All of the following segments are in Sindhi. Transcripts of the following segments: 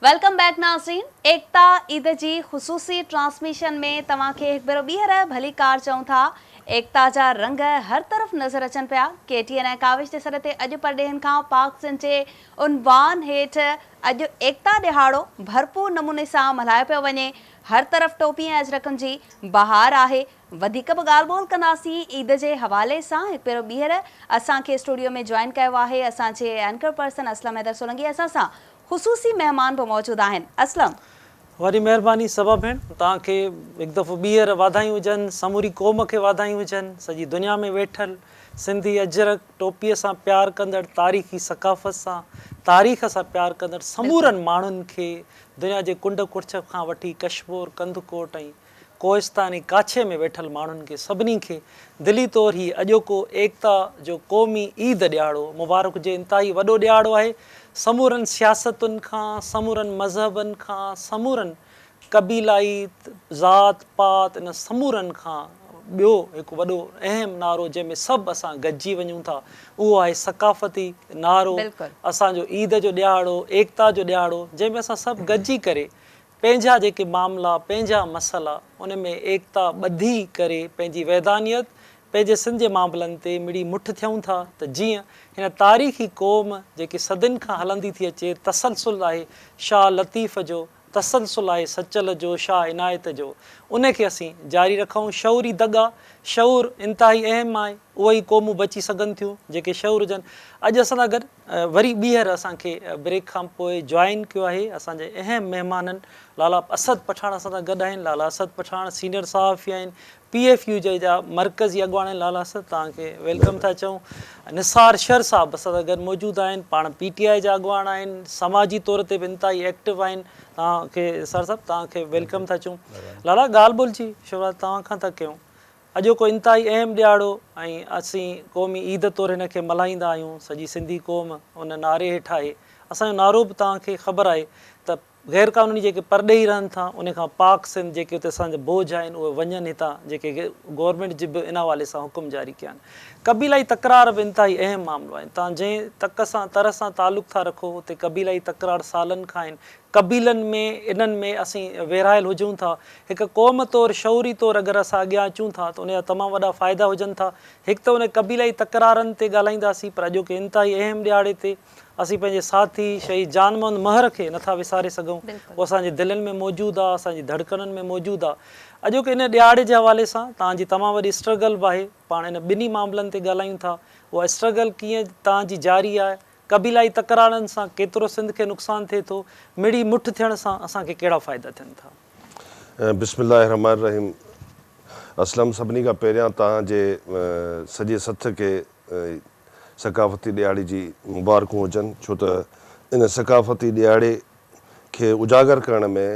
Welcome back ناظرين ايڪتا عيد جي خصوصي ٽرانسميشن ۾ توهان کي هڪ ڀيرو ٻيهر ڀليڪار چئون ٿا. ايڪتا جا رنگ هر طرف نظر اچن پيا. ڪي ٽي اين ۽ ڪاوش جي سڏ تي اڄ پرڏيهين کان پاڪ سنڌ جي عنوان هيٺ اڄ ايڪتا ڏهاڙو ڀرپور نموني سان ملهايو پيو وڃي. هر طرف ٽوپي ۽ اجرڪن جي بهار آهي. وڌيڪ به ڳالهه ٻولهه ڪنداسين عيد جي حوالي سان هڪ ڀيرو ٻيهر اسان کي اسٽوڊيو ۾ جوائن ڪيو آهي اسان جي اينڪر پرسن اسلم حيدر سولنگي اسان سان خصوصي مهمان به موجود آهن اسلم. وڏي مهرباني صبا ڀيڻ توهان کي هڪ دفعو ٻيهر واڌايون هجن سموري قوم کي واڌايون هجن سڄي دنيا ۾ ويٺل سنڌي اجرڪ ٽوپي سان پيار ڪندڙ تاريخي ثقافت سان تاريخ سان پيار ڪندڙ سمورن ماڻهن کي دنيا جي ڪنڊ ڪڙڇ کان وٺي ڪشمور ڪنڌڪوٽ ۽ ڪوهستان ۽ ڪاڇي ۾ ويٺل ماڻهن کي سڀني کي دلي طور هي اڄوڪو ايڪتا جو قومي عيد ڏهاڙو مبارڪ هجي انتهائي وڏو ڏهاڙو آهي سمورن سياستن کان سمورن مذهبن کان سمورن قبيلائي ذات پات ان سمورن کان ٻيو هڪ وڏو اهم نعرو جنهن ۾ سڀ اسان گڏجي وڃون ٿا اهو آهي ثقافتي نعرو اسان جو عيد جو ڏهاڙو ايڪتا جو ڏهاڙو جنهن ۾ اسان سڀ گڏجي ڪري پنهنجا جيڪي معاملا، پنهنجا مسئلا، ان ۾ ايڪتا ٻڌي ڪري پنهنجي وحدانيت، پنهنجي سنڌ جي معاملن تي مڙي مٺ ٿيون ٿا ته جيئن هن تاريخي قوم جيڪي صدين کان هلندي ٿي اچي، تسلسل آهي شاهه لطيف جو، تسلسل آهي سچل جو، شاهه عنايت جو، ان کي اسين جاري رکون. شعوري دڳا، شعور انتهائي اهم آهي، اهي ئي قومون بچي سگهن ٿيون جيڪي شعور هجن. اڄ اسان سان گڏ وري ٻيهر اسان کي بريڪ کان پوء جوائن ڪيو آهي اسان جي اهم مهمانن لالا اسد پٺاڻ اسان سان گڏ آهن لالا اسد پٺاڻ سينئر صحافي آهن پي ايف يو جي جا مرڪزي اڳواڻ آهن لالا اسد توهان کي welcome ٿا چئون نثار شر صاحب اسان سان گڏ موجود آهن پاڻ پي ٽي آء جا اڳواڻ آهن سماجي طور تي به انتهائي ايڪٽو آهن توهان کي نثار صاحب توهان کي welcome ٿا چئون لالا ڳالهه ٻولهه جي شروعات توهان کان ٿا ڪيون اڄوڪو انتهائي اهم ڏهاڙو ۽ اسين قومي عيد طور هن کي ملهائيندا آهيون، سڄي سنڌي قوم ان نعري هيٺ آهي، اسان جو نعرو به توهان کي خبر آهي ته غير قانوني جيڪي پرڏيهي رهن ٿا ان کان پاڪ سنڌ جيڪي اتي اسان جا بوجهه آهن اهي وڃن هتان جيڪي گورنمينٽ جي به ان حوالي سان حڪم جاري ڪيا آهن. قبيلائي تڪرار به انتهائي اهم معاملو آهن توهان جنهن تڪ سان تر سان تعلق ٿا رکو اتي قبيلائي تڪرار سالن کان آهن قبيلن ۾ انهن ۾ اسين ورهايل هجون ٿا. هڪ قوم طور شعوري طور اگر اسان اڳيان اچون ٿا ته ان جا تمام وڏا فائدا هجن ٿا. هڪ ته ان قبيلائي تڪرارن تي ڳالهائينداسين پر اڄوڪي انتهائي اهم ڏهاڙي تي اسين پنهنجي ساٿي شهيد جان محمد مهر کي نه ٿا وساري سگهون. هو اسان جي دلين ۾ موجود آ، اسان جي ڌڙڪنن ۾ موجود آ. اڄوڪي ان ڏهاڙي جي حوالي سان توهان جي تمام وڏي اسٽرگل به آهي. پاڻ ان ٻنهي معاملن تي ڳالهايون ٿا. اها اسٽرگل ڪيئن توهان جي جاري آهي؟ قبيلائي تڪرارن سان ڪيترو سنڌ کي نقصان ٿئي ٿو، مڙي مٺ ٿيڻ سان اسان کي ڪهڙا فائدا ٿين ٿا؟ بسم الله الرحمٰن الرحيم اسلم سڀني کان پهريان توهان جي سڄي سٿ کي ثقافتي ڏهاڙي جي مبارڪون هجن ڇو ته ان ثقافتي ڏهاڙي کي اجاگر ڪرڻ ۾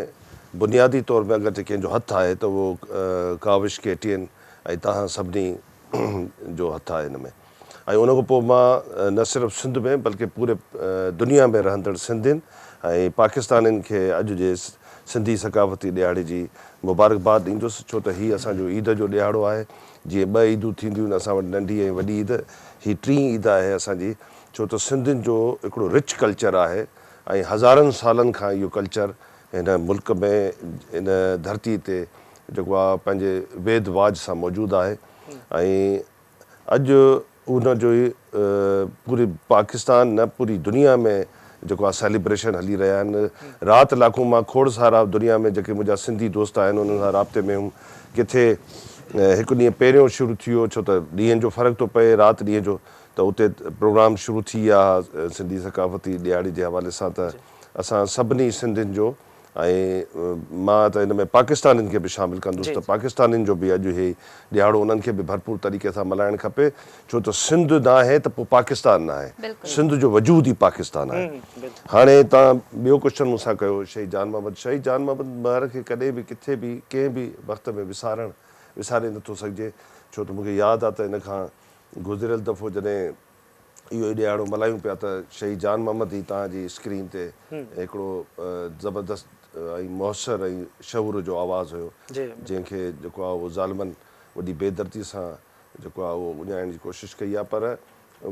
بنيادي طور ۾ اگر ڪنهن جو هٿ آهي ته اهو ڪاوش ڪي ٽي اين ۽ توهان سڀني جو هٿ آهي ان ۾ ۽ ان کان پوء مان نه صرف سنڌ ۾ بلڪه پوري دنيا ۾ رهندڙ سنڌين ۽ پاڪستانين کي اڄ جي سنڌي ثقافتي ڏهاڙي جي مبارڪباد ڏيندس ڇو ته هي اسان جو عيد جو ڏهاڙو آهي جيئن ٻه عيدون ٿينديون آهن اسان وٽ ننڍي ۽ وڏي عيد هي ٽين عيد آهي اسان جي ڇو ته سنڌين جو هڪڙو رچ ڪلچر آهي ۽ هزارن سالن کان اهو ڪلچر هن ملڪ ۾ هن ڌرتي تي جيڪو آهي پنهنجي ويد واج سان موجود آهي ۽ اڄ ان جو ئي پوري پاڪستان نه پوري دنيا ۾ جيڪو آهي سيليبريشن هلي رهيا آهن رات لاکون مان کوڙ سارا دنيا ۾ جيڪي منهنجا سنڌي دوست آهن انهن سان رابطي ۾ هيم ڪٿي هڪ ڏينهن پهريون شروع ٿي ويو ڇو ته ڏينهن جو فرق ٿو پئي رات ڏينهن جو ته اتي پروگرام شروع ٿي ويا سنڌي ثقافتي ڏهاڙي جي حوالي سان ته اسان سڀني سنڌين جو ۽ مان ته ان ۾ پاڪستانين کي به شامل ڪندس ته پاڪستانين جو به اڄ هي ڏهاڙو انهن کي به ڀرپور طريقي سان ملهائڻ کپي ڇو ته سنڌ ناهي ته پوء پاڪستان ناهي سنڌ جو وجود ئي پاڪستان آهي هاڻي توهان ٻيو ڪوئسچن مون سان ڪيو شهيد جان محمد شهيد جان محمد مهر کي ڪڏهن به ڪٿي به ڪنهن به وقت ۾ وسارڻ وساري نٿو سگهجي ڇو ته مون کي ياد آ ته ان کان گذريل دفعو جڏهن اهو ئي ڏهاڙو ملهايون پيا ته شهيد جان محمد ئي توهان جي اسڪرين تي هڪڙو زبردست ۽ موثر ۽ شعور جو آواز هيو جنهن کي جيڪو آهي اهو ظالمن وڏي بي دردي سان جيڪو آهي اهو اڃائڻ جي ڪوشش ڪئي آهي پر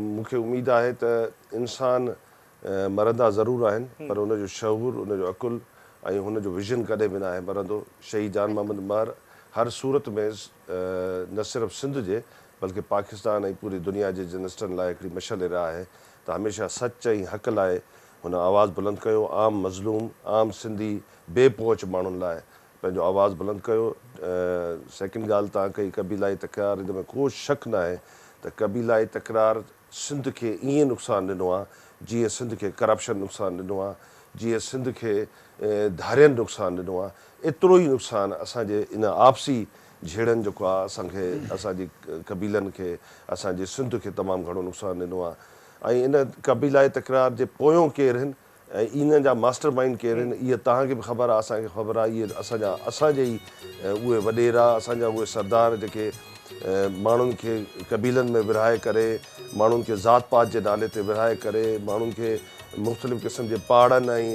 مون کي اميد آهي ته انسان مرندا ضرور آهن پر ان جو شعور، ان جو عقل ۽ هن جو ويزن ڪڏهن به ناهي مرندو. شهيد جان محمد مهر هر صورت ۾ نه صرف سنڌ جي بلڪه پاڪستان ۽ پوري دنيا جي جرنلسٽن لاء هڪڙي مشعل راهه آهي ته هميشه سچ ۽ حق لاء هن آواز بلند ڪيو، عام مظلوم، عام سنڌي بي پهچ ماڻهن لاء پنهنجو آواز بلند ڪيو. سيڪنڊ ڳالهه توهان ڪئي قبيلائي تڪرار ان ۾ ڪو شڪ ناهي ته قبيلائي تڪرار سنڌ کي ائين نقصان ڏنو آ جيئن سنڌ کي ڪرپشن نقصان ڏنو آ، جيئن سنڌ کي ڌارين نقصان ڏنو آ، ايترو ئي نقصان اسان جي ان آپسي جهيڙن جيڪو آ اسان کي اسان جي قبيلن کي اسان جي سنڌ کي تمام گهڻو نقصان ڏنو آ ۽ ان قبيلائي تڪرار جي پويون ڪير هن ۽ انهن جا ماسٽر مائينڊ ڪير آهن اها توهان کي به خبر آهي اسان کي خبر آهي اهي اسان جا اسان جي ئي اهي وڏيرا اسان جا اهي سردار جيڪي ماڻهن کي قبيلن ۾ ورهائي ڪري ماڻهن کي ذات پات جي نالي تي ورهائي ڪري ماڻهن کي مختلف قسم جي پاڙن ۽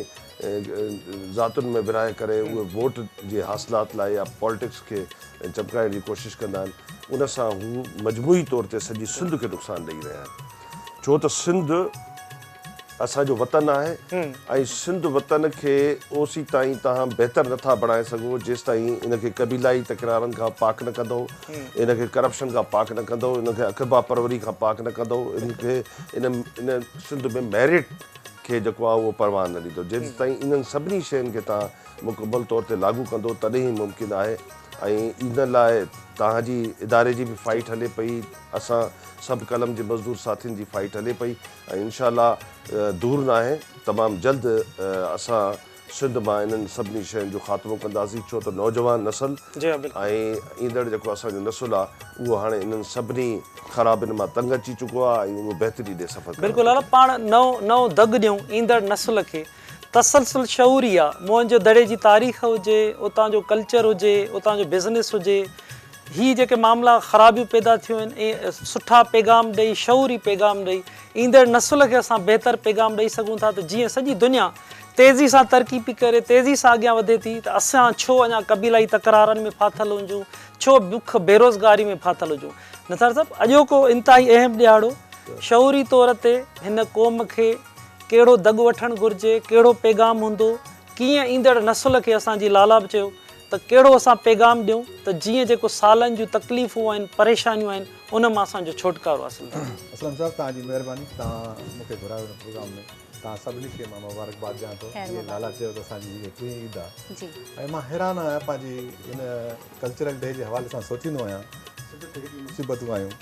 ذاتن ۾ ورهائي ڪري اهي ووٽ جي حاصلات لاء يا پالٽڪس کي چمڪائڻ جي ڪوشش ڪندا آهن ان سان هو مجموعي طور تي سڄي سنڌ کي نقصان ڏئي رهيا آهن ڇو ته سنڌ اسان جو وطن آهي ۽ سنڌ وطن کي اوسيتائين توهان بهتر نٿا بڻائي سگهو جيستائين ان کي قبيلائي تڪرارن کان پاڪ نه ڪندؤ، ان کي ڪرپشن کان پاڪ نه ڪندؤ، ان کي اقربا پروري کان پاڪ نه ڪندؤ، ان کي ان ان سنڌ ۾ ميرٽ کي جيڪو آهي اهو پروان نه ڏيندؤ. جيستائين انهن سڀني شين کي توهان مڪمل طور تي لاڳو ڪندؤ تڏهن ئي ممڪن آهي ۽ ان لاء توهان جي اداري جي به فائيٽ هلي پئي، اسان سڀ قلم جي مزدور ساٿين جي فائيٽ هلي پئي. ۽ انشاء الله دور ناهي تمام جلد اسان سنڌ مان انهن سڀني شين جو خاتمو ڪنداسين ڇو ته نوجوان نسل ۽ ايندڙ جيڪو اسان جو نسل آ اهو هاڻي انهن سڀني خرابين مان تنگ اچي چڪو آ ۽ اهو بهتري ڏي سفر ڪرڻ بلڪل لالا پاڻ نئون نئون دڳ ڏيون ايندڙ نسل کي تسلسل شعوري آ موهن جو دڙي جي تاريخ هجي اتان جو ڪلچر هجي اتان جو بزنس هجي هي جيڪي معاملا خرابيون پيدا ٿيون آهن ۽ سٺا پيغام ڏئي شعوري پيغام ڏئي ايندڙ نسل کي اسان بهتر پيغام ڏئي سگهون ٿا ته جيئن سڄي دنيا تيزي سان ترقي پئي ڪري تيزي سان اڳيان وڌي ٿي ته اسان ڇو اڃا قبيلائي تڪرارن ۾ ڦاٿل هجون ڇو بک بيروزگاري ۾ ڦاٿل هجون نثار صاحب اڄوڪو انتهائي اهم ڏهاڙو شعوري طور تي هن قوم کي ڪهڙو دڳ وٺڻ گهرجي ڪهڙو پيغام هوندو ڪيئن ايندڙ نسل کي اسان جي لالا به چيو ته ڪهڙو اسان پيغام ڏيون ته جيئن جيڪو سالن جون تڪليفون آهن، پريشانيون آهن، ان مان اسان جو ڇوٽڪارو حاصل ٿئي. اسلم صاحب توهان جي مهرباني توهان مون کي گهرايو هن پروگرام ۾ توهان سڀني کي مان مبارڪباد ڏيان ٿو جيئن لالا چيو ته اسان جي هيء ٽين عيد آهي ۽ مان حيران آهيان پنهنجي هن ڪلچرل ڊي جي حوالي سان سوچيندو آهيان سنڌ تي هيڏيون مصيبتون آيون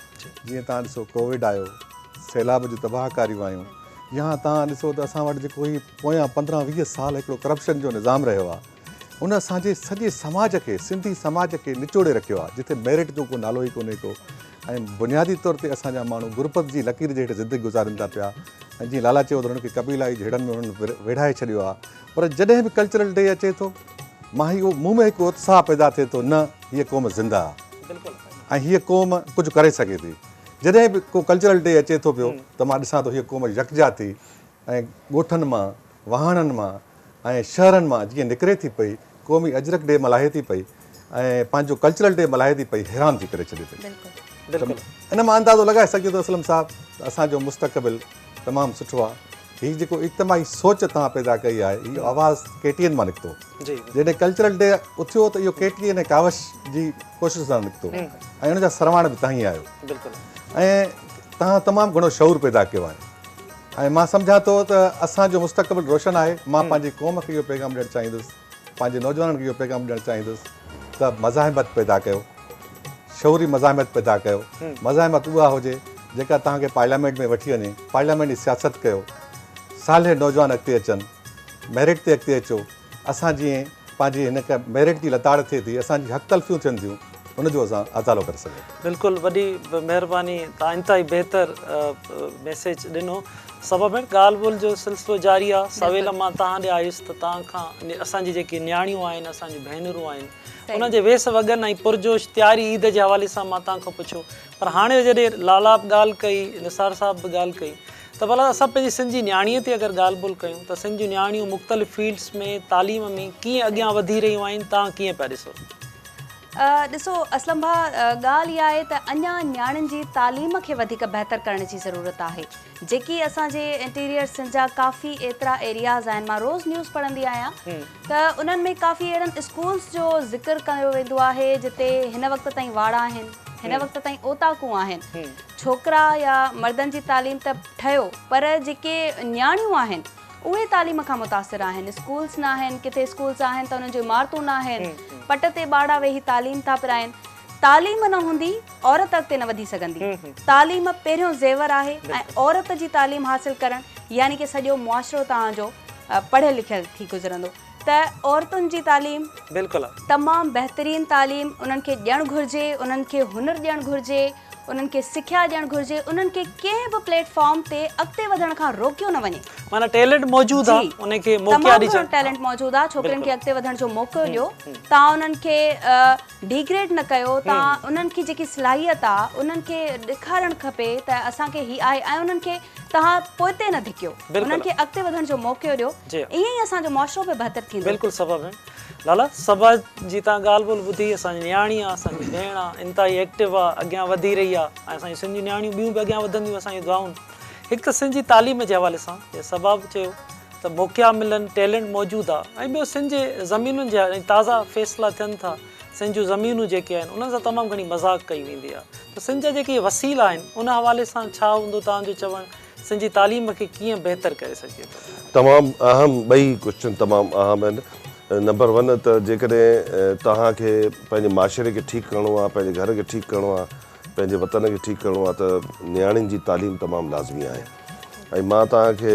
جيئن توهان ڏسو ڪووڊ آيو سيلاب جون تباهڪاريون آيون يا توهان ڏسو ته اسان وٽ جيڪو هي پويان 15 20 سال هڪڙو ڪرپشن جو نظام رهيو آهي ان اسان جي سڄي سماج کي سنڌي سماج کي نچوڙي رکيو آهي جتي ميرٽ جو ڪو نالو ئي ڪونهي ڪو ۽ بنيادي طور تي اسان جا ماڻهو غربت جي لڪير جي هيٺ زندگي گذارين ٿا پيا ۽ جيئن لالا چيو ته انهن کي قبيلائي جهيڙن ۾ انهن ويڙهائي ڇڏيو آهي پر جڏهن به ڪلچرل ڊي اچي ٿو مان هي مون ۾ هڪ اتساهه پيدا ٿئي ٿو نه هيء قوم زنده آهي ۽ هيء قوم ڪجهه ڪري سگهي ٿي جڏهن به ڪو ڪلچرل ڊي اچي ٿو پيو ته مان ڏسان ٿو هيء قوم يڪجا ٿي ۽ ڳوٺن مان واهڻن مان ۽ شهرن مان جيئن نڪري ٿي پئي، قومي اجرڪ ڊي ملهائي ٿي پئي ۽ پنهنجو ڪلچرل ڊي ملهائي ٿي پئي، حيران ٿي ڪري ڇڏي پئي. بلڪل. ان مان اندازو لڳائي سگهجي ٿو اسلم صاحب ته اسان جو مستقبل تمام سٺو آهي. هي جيڪو اجتماعي سوچ توهان پيدا ڪئي آهي، هي آواز ڪي ٽي اين مان نڪتو. جڏهن ڪلچرل ڊي اٿيو ته اهو ڪي ٽي اين ۽ ڪاوش جي ڪوشش سان نڪتو ۽ ان جا سرواڻ به توهان ئي آهيو. ۽ توهان تمام گهڻو شعور پيدا ڪيو آهي. ۽ مان سمجهان ٿو ته اسان جو مستقبل روشن آهي، مان پنهنجي قوم کي اهو پيغام ڏيڻ چاهيندس، پنهنجي نوجوانن کي اهو پيغام ڏيڻ چاهيندس ته مزاحمت پيدا ڪيو، شعوري مزاحمت پيدا ڪيو، مزاحمت اها هجي جيڪا توهان کي پارليامينٽ ۾ وٺي وڃي، پارليامينٽ جي سياست ڪيو، صالح نوجوان اڳتي اچن، ميرٽ تي اڳتي اچو. اسان جيئن پنهنجي هن ميرٽ جي لتاڙ ٿئي ٿي، اسان جي حق تلفيون ٿين ٿيون، ان جو اسان ازالو ڪري سگهون. بلڪل وڏي مهرباني توهان انتهائي بهتر ميسيج ڏنو صبا ڀيڻ ڳالهه ٻولهه جو سلسلو جاري آ سويل مان توهان ڏي آيس ته توهان کان اسان جي جيڪي نياڻيون آهن اسان جون ڀينرون آهن انهن جي ويس وڳن ۽ پرجوش تياري عيد جي حوالي سان مان توهان کان پڇيو پر هاڻي جڏهن لالا به ڳالهه ڪئي نثار صاحب به ڳالهه ڪئي ته ڀلا اسان پنهنجي سنڌ جي نياڻيء تي اگر ڳالهه ٻولهه ڪيون ته سنڌ جون نياڻيون مختلف فيلڊس ۾ تعليم ۾ ڪيئن اڳيان وڌي رهيون آهن توهان ڪيئن پيا ڏسو؟ ڏسو اسلم ڀاء ڳالهه اها آهي ته اڃا نياڻين جي تعليم کي وڌيڪ بهتر ڪرڻ جي ضرورت آهي جيڪي اسان جي انٽيريئر سنڌ جا ڪافي ايترا ايرياز آهن مان روز نيوز پڙهندي آهيان ته انهن ۾ ڪافي اهڙن اسڪولز جو ذڪر ڪيو ويندو آهي جتي هن وقت تائين واڙا آهن هن وقت تائين اوطاقون آهن ڇوڪرا يا مردن جي تعليم ته ٺهيو پر جيڪي نياڻيون آهن اهي تعليم کان متاثر آهن، اسڪولز ناهن، ڪٿي اسڪولز آهن ته انهن جون عمارتون ناهن، پٽ تي ٻارڙا ويهي تعليم ٿا پرائين، تعليم نه هوندي عورت اڳتي نه وڌي سگهندي، تعليم پهريون زيور آهي ۽ عورت جي تعليم حاصل ڪرڻ يعني ڪه سڄو معاشرو توهان جو پڙهيل لکيل ٿي گذرندو ته عورتن جي تعليم تمام بهترين تعليم انهن کي ڏيڻ گهرجي، انهن کي هنر ڏيڻ گهرجي. انهن کي سکيا ڏيڻ گهرجي، انهن کي ڪنهن به پليٽ فارم تي اڳتي وڌڻ کان روڪيو نه وڃي. معنيٰ ٽيلنٽ موجود آ ان کي موقعا تمام گهڻو ٽيلنٽ موجود آ ڇوڪرين کي اڳتي وڌڻ جو موقعو ڏيو توهان انهن کي ڊيگريڊ نه ڪيو توهان انهن کي جيڪي صلاحيت آ انهن کي ڏيکارڻ کپي ته اسان کي هي آهي ۽ انهن کي توهان پوئتي نه ڌڪيو انهن کي اڳتي وڌڻ جو موقعو ڏيو ائين ئي اسان جو معاشرو به بهتر ٿيندو. بلڪل صبا ڀيڻ. لالا صبا جي توهان ڳالهه ٻولهه ٻڌي اسان جي نياڻي آ اسان جي ڀيڻ آ انتهائي ايڪٽو آ اڳيان وڌي رهي آ ۽ اسان جي سنڌ جون نياڻيون ٻيون به اڳيان وڌنديون اسان جون دعائون هڪ ته سنڌ جي تعليم جي حوالي سان جيئن صبا به چيو ته موقعا ملن ٽيلنٽ موجود آ ۽ ٻيو سنڌ جي زمينن جي ۽ تازا فيصلا ٿين ٿا سنڌ جون زمينون جيڪي آهن انهن سان تمام گهڻي مذاق ڪئي ويندي آ ته سنڌ جا جيڪي وسيلا آهن ان حوالي سان ڇا هوندو توهان جو چوڻ سنڌ جي تعليم کي ڪيئن بهتر ڪري سگهجي ٿو؟ تمام اهم ٻئي ڪوئسچن تمام اهم آهن. نمبر ون ته جيڪڏهن توهان کي پنهنجي معاشري کي ٺيڪ ڪرڻو آهي، پنهنجي گهر کي ٺيڪ ڪرڻو آهي، پنهنجي وطن کي ٺيڪ ڪرڻو آهي ته نياڻين جي تعليم تمام لازمي آهي ۽ مان توهان کي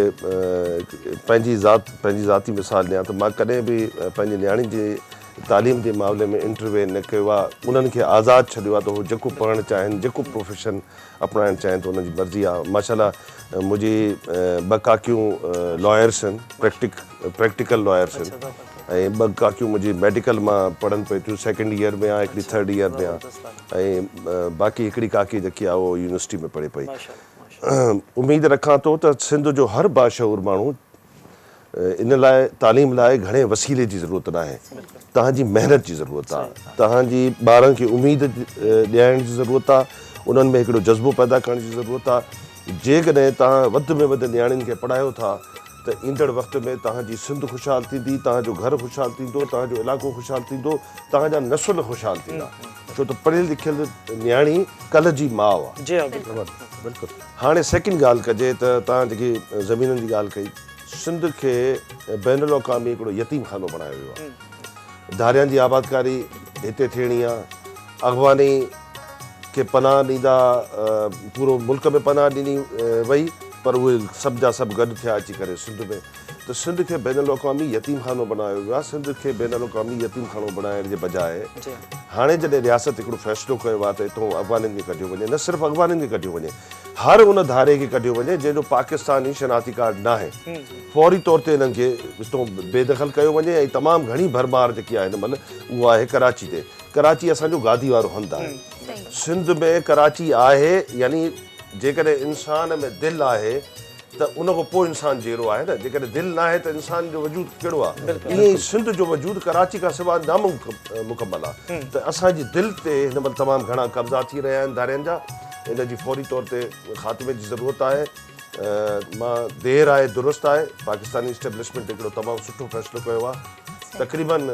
پنهنجي ذات پنهنجي ذاتي مثال ڏيان ته مان ڪڏهن به پنهنجي نياڻين جي تعليم جي معاملي ۾ انٽروين نه ڪيو آهي انهن کي آزاد ڇڏيو آهي ته هو جيڪو پڙهڻ چاهين جيڪو پروفيشن اپنائڻ چاهين ته انهن جي مرضي آ. ماشاء الله منهنجي ٻه ڪاڪيون لائرس آهن پريڪٽڪ پريڪٽيڪل لائرس آهن ۽ ٻه ڪاڪيون منهنجي ميڊيڪل مان پڙهن پئي ٿيون سيڪنڊ ايئر ۾ آ هڪڙي ٿرڊ ايئر ۾ آ ۽ باقي هڪڙي ڪاڪي جيڪي آ اهو يونيورسٽي ۾ پڙهي پئي. اميد رکان ٿو ته سنڌ جو هر باشعور ماڻهو ان لاء تعليم لاء گهڻي وسيلي جي ضرورت ناهي، توهان جي محنت جي ضرورت آهي، توهان جي ٻارن کي اميد ڏيارڻ جي ضرورت آهي، انهن ۾ هڪڙو جذبو پيدا ڪرڻ جي ضرورت آهي، جيڪڏهن توهان وڌ ۾ وڌ نياڻين کي پڙهايو ٿا ته ايندڙ وقت ۾ توهان جي سنڌ خوشحال ٿيندي، توهان جو گهر خوشحال ٿيندو، توهان جو علائقو خوشحال ٿيندو، توهان جا نسل خوشحال ٿيندا، ڇو ته پڙهيل لکيل نياڻي ڪلهه جي ماء آهي. جي ها بلڪل. هاڻي سيڪنڊ ڳالهه ڪجي ته توهان جيڪي زمينن جي ڳالهه ڪئي، سنڌ کي بين الاقوامي هڪڙو يتيم خانو بڻايو ويو آهي. ڌاريان جي آبادڪاري هتي ٿيڻي آهي. اغواني کي پناهه ڏيندا پورو ملڪ ۾ پناهه ڏني وئي پر اهي سڀ جا سڀ گڏ ٿيا اچي ڪري سنڌ ۾ ته سنڌ کي بين الاقوامي يتيم خانو بڻايو ويو آهي. سنڌ کي بين الاقوامي يتيم خانو بڻائڻ جي بجاء هاڻي جڏهن رياست هڪڙو فيصلو ڪيو آهي ته هتون افغانين کي ڪڍيو وڃي نه صرف افغانين کي ڪڍيو وڃي هر ان ڌارئي کي ڪڍيو وڃي جنهن جو پاڪستاني شناختي ڪارڊ ناهي فوري طور تي انهن کي هتون بي دخل ڪيو وڃي ۽ تمام گهڻي ڀرمار جيڪي آهي هن مهل اهو آهي ڪراچي تي ڪراچي اسان جو گادي وارو هنڌ آهي سنڌ ۾ ڪراچي آهي يعني جيڪڏهن انسان ۾ دل آهي ته ان کان پوء انسان جيئرو آهي نه جيڪڏهن دل ناهي ته انسان جو وجود ڪهڙو آهي ائين ئي سنڌ جو وجود ڪراچي کان سواء نامڪمل آهي ته اسان جي دل تي هن مهل تمام گهڻا قبضا ٿي رهيا آهن ڌارين جا ان جي فوري طور تي خاتمي جي ضرورت آهي. مان دير آهي درست آهي پاڪستاني اسٽيبلشمينٽ هڪڙو تمام سٺو فيصلو ڪيو آهي تقريبن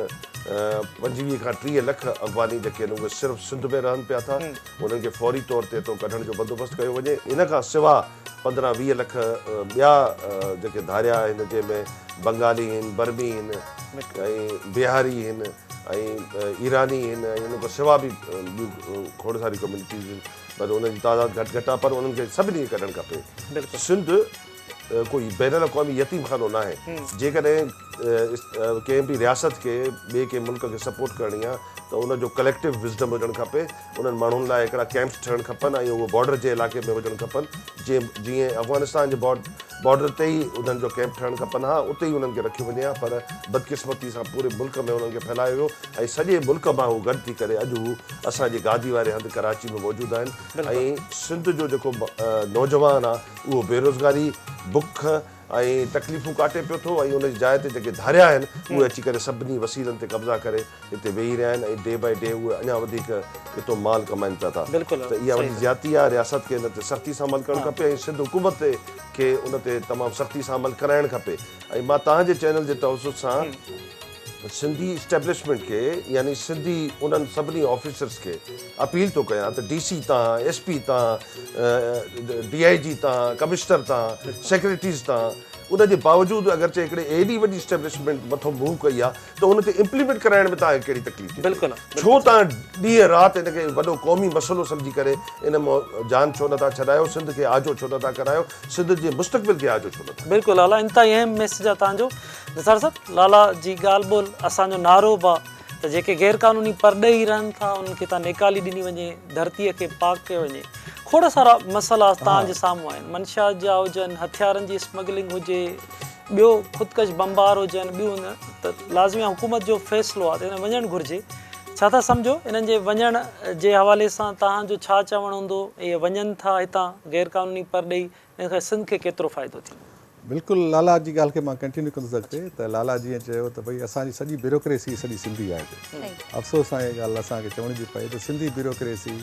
25 کان 30 لک افغاني جيڪي آهن اهي صرف سنڌ ۾ رهن پيا ٿا انهن کي فوري طور تي هتو ڪڍڻ جو بندوبست ڪيو وڃي ان کان سوا 15 20 لک ٻيا جيڪي ڌاريا آهن جنهن ۾ بنگالي آهن برمي آهن ۽ بهاري آهن ۽ ايراني آهن ۽ ان کان سوا به ٻيون کوڙ ساريون ڪميونٽيز آهن پر انهن جي تعداد گهٽ گهٽ آهي پر انهن کي سڀني کي ڪڍڻ کپي. سنڌ ڪوئي بين الاقوامي يتيم خانو ناهي. جيڪڏهن ڪنهن به رياست کي ٻئي ڪنهن ملڪ کي سپورٽ ڪرڻي آهي ته ان جو ڪليڪٽو وزڊم هجڻ کپي. انهن ماڻهن لاء هڪڙا ڪيمپس ٺهڻ کپن ۽ اهي بارڊر جي علائقي ۾ هجڻ کپن جيئن جيئن افغانستان جي بارڊر تي ئي انهن جو ڪيمپ ٺهڻ کپن ها اتي ئي انهن کي رکيو وڃي ها پر بدقسمتي سان پوري ملڪ ۾ انهن کي ڦهلايو ويو ۽ سڄي ملڪ مان هو گڏ ٿي ڪري اڄ هو اسان جي گادي واري هنڌ ڪراچي ۾ موجود آهن ۽ سنڌ جو جيڪو نوجوان آ اهو بيروزگاري، بک ۽ تڪليفون ڪاٽي پيو ٿو ۽ ان جي جاء تي جيڪي ڌاريا آهن اهي اچي ڪري سڀني وسيلن تي قبضا ڪري هتي ويهي رهيا آهن ۽ ڊي باء ڊي اهي اڃا وڌيڪ هتو مال ڪمائن پيا ٿا ته اها وڏي زيادتي آهي رياست کي ان تي سختي سان عمل ڪرڻ کپي ۽ سنڌ حڪومت کي ان تي تمام سختي سان عمل ڪرائڻ کپي ۽ مان توهان جي چينل جي توسط سان سنڌي اسٽيبلشمينٽ کي يعني سنڌي انهن سڀني آفيسرس کي اپيل ٿو ڪيان ته ڊي سي تان ايس پي تان ڊي I جي تان ڪمشنر تان سيڪريٽريز تان ان جي باوجود اگرچه هڪڙي ايڏي وڏي اسٽيبلشمينٽ مٿو موو ڪئي آهي ته ان تي امپليمينٽ ڪرائڻ ۾ توهان کي ڪهڙي تڪليف ٿي ٿئي؟ ڇو توهان ڏينهن رات ان کي وڏو قومي مسئلو سمجهي ڪري ان مان جان ڇو نٿا ڇڏايو سنڌ کي آجو ڇو نٿا ڪرايو سنڌ جي مستقبل کي آجو ڇو نٿا بلڪل لالا انتهائي اهم ميسيج آ توهان جو نثار صاحب لالا جي ڳالهه ٻولهه اسان جو نعرو به آ ته جيڪي غير قانوني پرڏيهي رهن ٿا انهن کي هتان نيڪالي ڏني وڃي ڌرتيء کي پاڪ ڪيو وڃي کوڙ سارا مسئلا توهان جي سامهون آهن منشيات جا هجن هٿيارن جي اسمگلنگ هجي ٻيو خودڪش بمبار هجن ٻيون ته لازمي آ حڪومت جو فيصلو آ ته انهن وڃڻ گهرجي ڇا ٿا سمجهو انهن جي وڃڻ جي حوالي سان توهان جو ڇا چوڻ هوندو اهي وڃن ٿا هتان غير قانوني پرڏيهي ان کان سنڌ کي ڪيترو فائدو ٿيندو؟ بلڪل لالا جي ڳالهه کي مان ڪنٽينيو ڪندس اڳتي ته لالا جيئن چيو ته ڀئي اسان جي سڄي بيوروڪريسي سڄي سنڌي آهي هتي افسوس سان اها ڳالهه اسان کي چوڻي ٿي پئي ته سنڌي بيوروڪريسي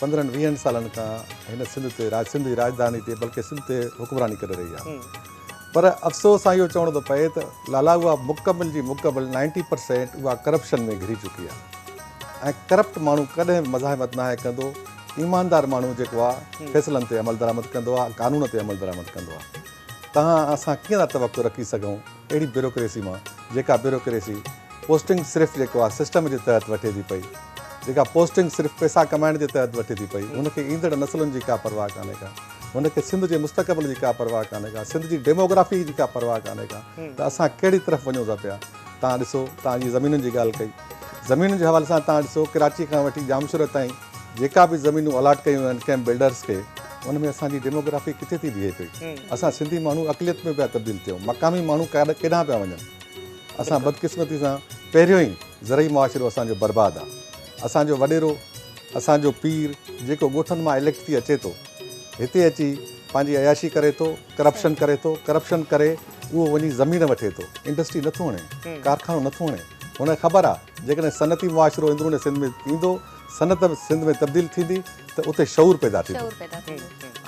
پندرهن ويهن سالن کان هن سنڌ تي سنڌ جي راڄڌاني تي بلڪه سنڌ تي حڪمراني ڪري رهي آهي پر افسوس سان اهو چوڻو ٿو پئي ته لالا اها مڪمل جي مڪمل نائنٽي پرسينٽ اها ڪرپشن ۾ گهري چڪي آهي ۽ ڪرپٽ ماڻهو ڪڏهن به مزاحمت ناهي ڪندو ايماندار ماڻهو جيڪو آ فيصلن تي عملدرآمد ڪندو آ قانون تي عملدرآمد ڪندو آ توهان اسان ڪيئن ٿا توقع رکي سگهون اهڙي بيوروڪريسي مان جيڪا بيوروڪريسي پوسٽنگ صرف جيڪو آ سسٽم جي تحت وٺي ٿي پئي جيڪا پوسٽنگ صرف پئسا ڪمائڻ جي تحت وٺي ٿي پئي هن کي ايندڙ نسلن جي ڪا پرواهه ڪانهي ڪا هن کي سنڌ جي مستقبل جي ڪا پرواهه ڪانهي ڪا سنڌ جي ڊيموگرافي جي ڪا پرواهه ڪانهي ڪا ته اسان ڪهڙي طرف وڃون ٿا پيا توهان ڏسو توهان جي زمينن جي ڳالهه ڪئي زمينن جي حوالي سان توهان ڏسو ڪراچي کان وٺي ڄامشوري تائين جيڪا به زمينون الاٽ ڪيون ويون آهن ڪنهن بلڊرز کي ان ۾ اسان جي ڊيموگرافي ڪٿي ٿي بيهي پئي اسان سنڌي ماڻهو اقليت ۾ پيا تبديل ٿيون مقامي ماڻهو ڪيڏانهن پيا وڃن اسان بدقسمتي سان پهريون ئي زرعي معاشرو اسان جو برباد آهي اسان جو وڏيرو اسان جو پير جيڪو ڳوٺن مان اليڪٽ ٿي اچي ٿو هتي اچي پنهنجي عياشي ڪري ٿو ڪرپشن ڪري ٿو ڪرپشن ڪري اهو وڃي زمين وٺي ٿو انڊسٽري نٿو هڻي ڪارخانو نٿو هڻي هن کي خبر آهي جيڪڏهن صنعتي معاشرو اندرون سنڌ ۾ ايندو، صنعت سنڌ ۾ تبديل ٿيندي ته اتي شعور پيدا ٿيندو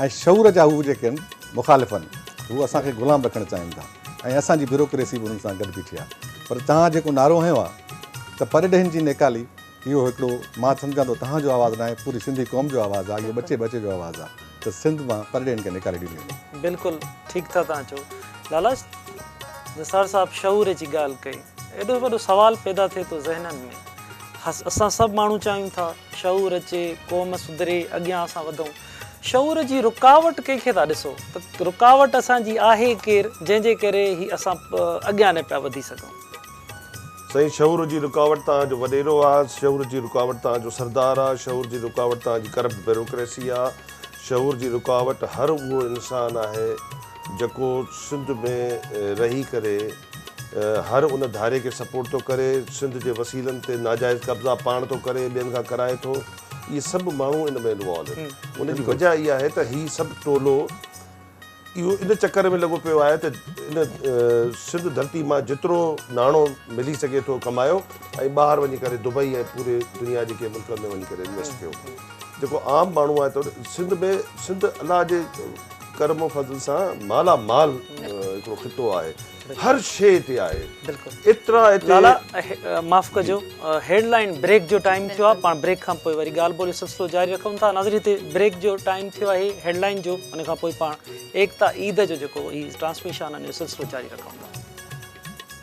۽ شعور جا هو جيڪي آهن مخالف آهن، هو اسان کي غلام رکڻ چاهين ٿا ۽ اسان جي بيوروڪريسي به انهن سان گڏ بيٺي آهي پر توهان جيڪو نعرو هنيو آهي ته پرڏيهين جي نيڪالي اهو هڪڙو مان سمجهان ٿو توهان جو آواز ناهي پوري سنڌي قوم جو آواز آهي اهو ٻچي ٻچي جو آواز آهي ته سنڌ مان پرڏيهين کي نيڪالي ڏني وڃي. بلڪل ٺيڪ ٿا توهان چئو لالا نثار صاحب شعور جي ڳالهه ڪئي. ايڏو وڏو سوال پيدا ٿئي ٿو ذهنن ۾ اسان سڀ ماڻهو چاهيون ٿا شعور اچي قوم سڌري اڳيان اسان وڌون شعور جي رڪاوٽ ڪنهن کي ٿا ڏسو ته رڪاوٽ اسان جي آهي ڪير جنهن جي ڪري هي اسان اڳيان نه پيا وڌي سگهون. سائين شعور جي رڪاوٽ توهان جو وڏيرو آ شعور جي رڪاوٽ توهان جو سردار آ شعور جي رڪاوٽ توهان جي ڪرپٽ بيروڪريسي آ شعور جي رڪاوٽ هر اهو انسان آهي جيڪو سنڌ ۾ رهي ڪري هر ان ڌاري کي سپورٽ ٿو ڪري، سنڌ جي وسيلن تي ناجائز قبضا پاڻ ٿو ڪري، ٻين کان ڪرائي ٿو، اهي سڀ ماڻهو ان ۾ انوالو آهن. ان جي وجه اها آهي ته هي سڀ ٽولو اهو ان چڪر ۾ لڳو پيو آهي ته ان سنڌ ڌرتي مان جيترو ناڻو ملي سگهي ٿو ڪمايو ۽ ٻاهر وڃي ڪري دبئي ۽ پوري دنيا جي ڪنهن ملڪن ۾ وڃي ڪري انويسٽ ڪيو. جيڪو عام ماڻهو آهي ته سنڌ ۾ سنڌ الله جي ڪرم و فضل سان مالا مال هڪڙو خطو آهي. هر شيء هتي آهي. بلڪل ايترا هتي لالا معاف ڪجو هيڊ لائين بريڪ جو ٽائيم ٿيو آهي پاڻ بريڪ کان پوء وري ڳالهه ٻولهه جو سلسلو جاري رکون ٿا ناظرين هتي بريڪ جو ٽائيم ٿيو آهي هيڊ لائين جو ان کان پوء پاڻ ايڪتا عيد جو جيڪو هي ٽرانسميشن آهي ان جو سلسلو جاري رکون ٿا.